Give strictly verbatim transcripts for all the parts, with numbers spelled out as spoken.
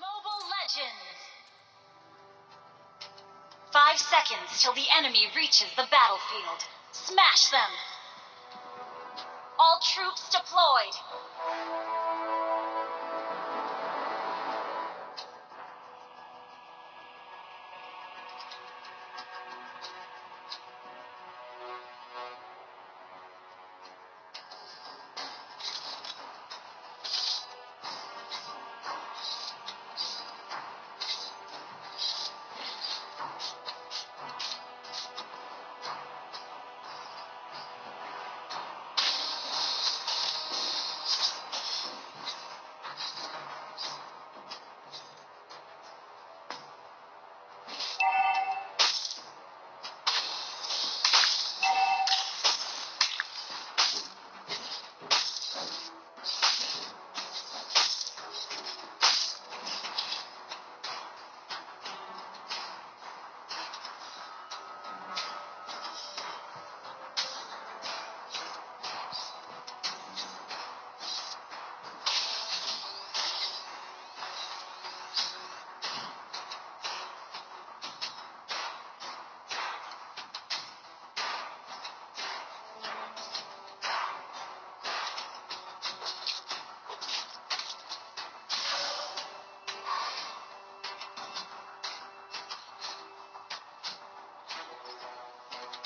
Mobile Legends! Five seconds till the enemy reaches the battlefield. Smash them! All troops deployed!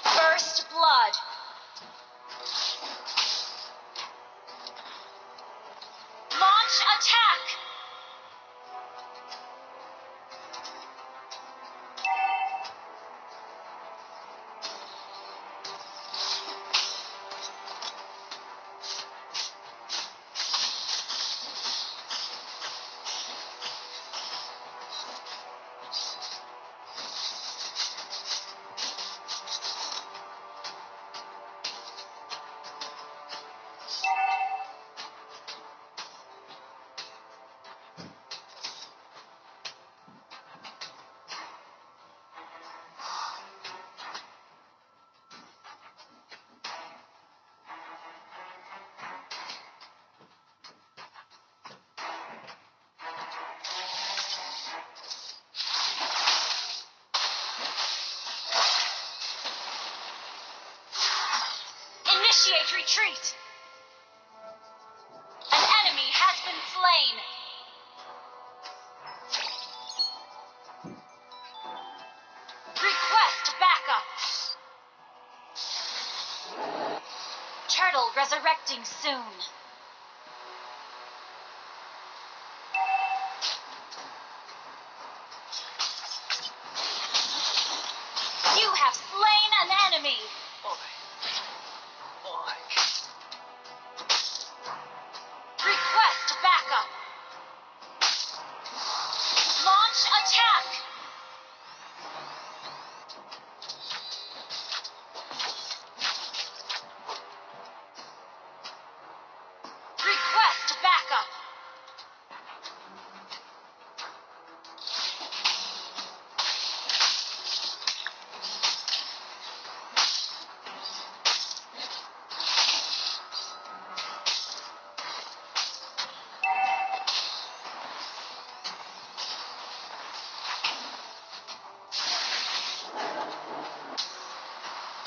First blood. Launch attack. Initiate retreat! An enemy has been slain! Request backup! Turtle resurrecting soon. You have slain an enemy. Request backup. Launch attack. Request backup.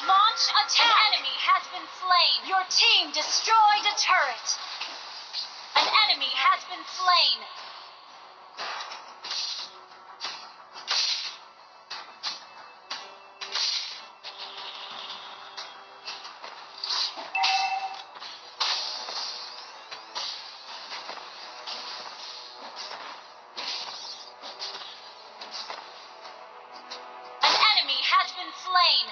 Launch attack! An enemy has been slain. Your team destroyed a turret. An enemy has been slain. An enemy has been slain.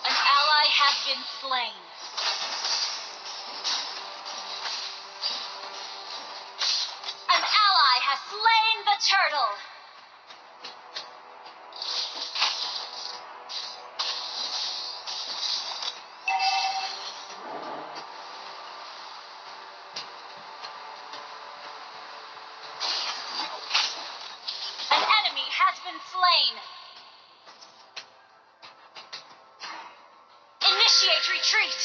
An ally has been slain. An ally has slain the turtle. An enemy has been slain. Initiate retreat.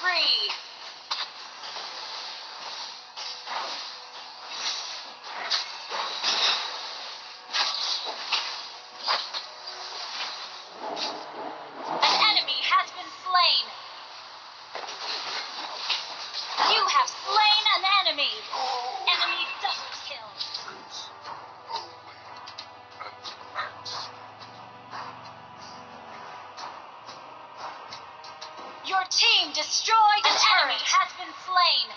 Spree. An enemy has been slain. You have slain an enemy. Enemy double kill. Your team destroyed a turret. An enemy has been slain.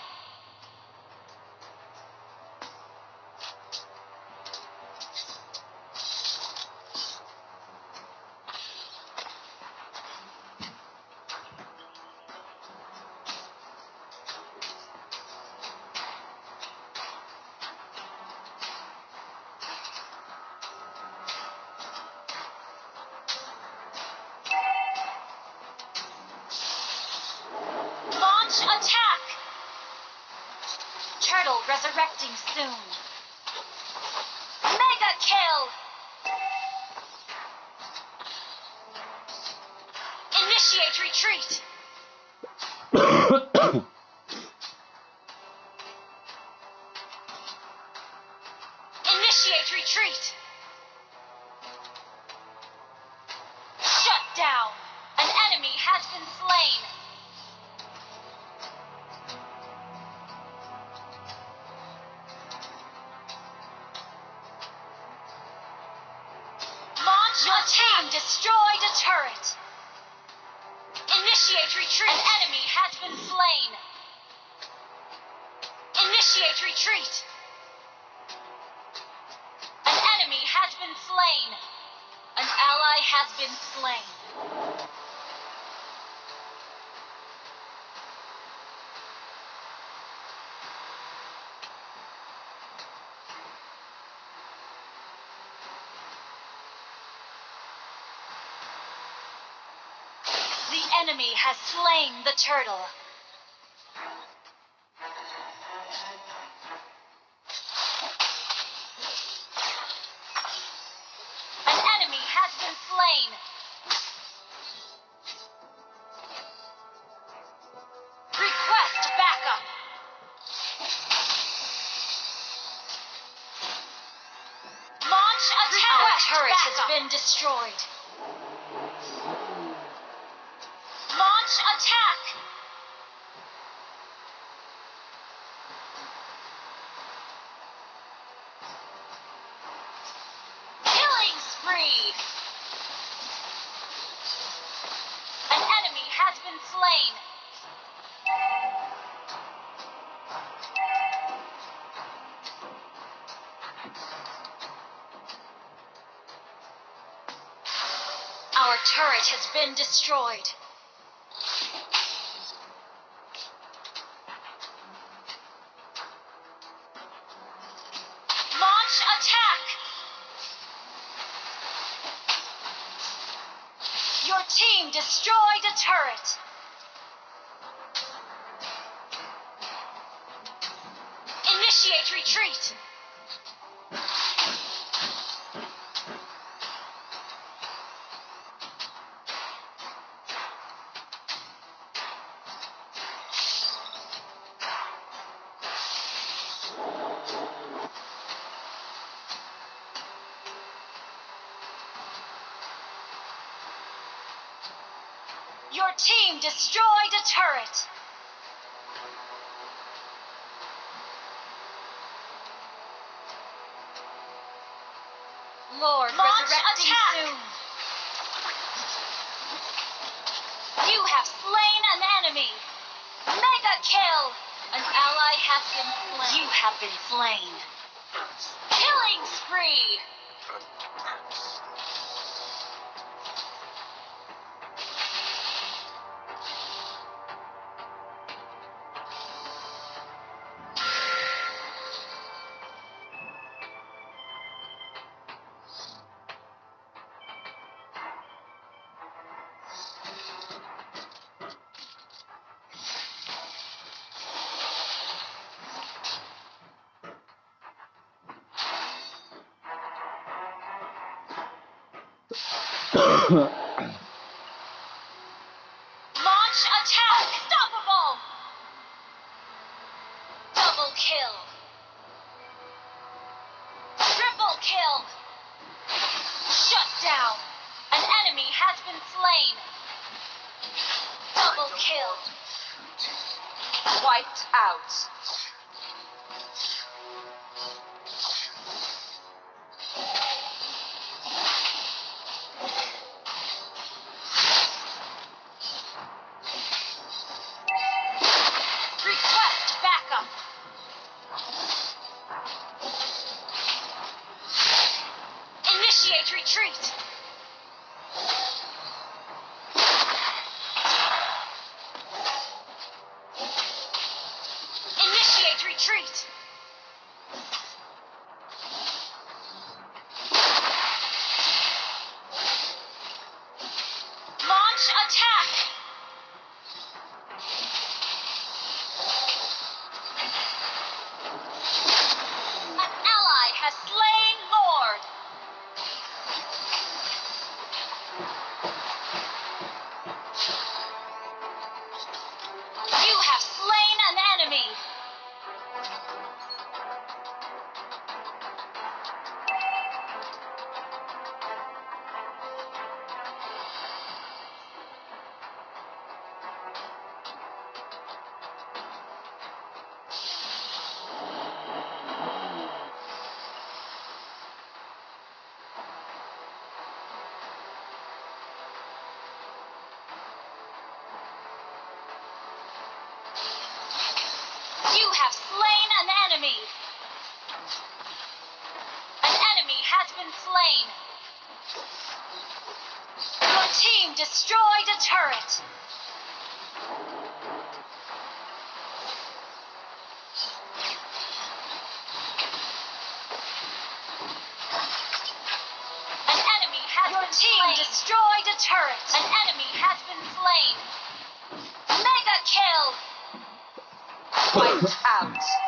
Launch attack! Turtle resurrecting soon. Mega kill! Initiate retreat! Initiate retreat! Shut down! An enemy has been slain! Launch attack! Destroyed a turret! Initiate retreat! An enemy has been slain! Initiate retreat! An enemy has been slain! An ally has been slain. The enemy has slain the turtle. An enemy has been slain. Request backup. Launch attack. Our turret has been destroyed. Launch attack. Killing spree! An enemy has been slain. Our turret has been destroyed. Launch attack! Your team destroyed a turret. Initiate retreat! Your team destroyed a turret. Lord, launch resurrecting attack! Soon. You have slain an enemy. Mega kill! An ally has been slain. You have been slain. Killing spree! Launch attack! Unstoppable! Down. An enemy has been slain. Double kill. Wiped out. Request backup. Initiate retreat. Initiate retreat. Launch attack. An ally has slain Lord. You have slain an enemy. You have slain an enemy. An enemy has been slain. Your team destroyed a turret. An enemy has Your been team slain. Destroyed a turret. An enemy has been slain. Mega kill. Wiped out.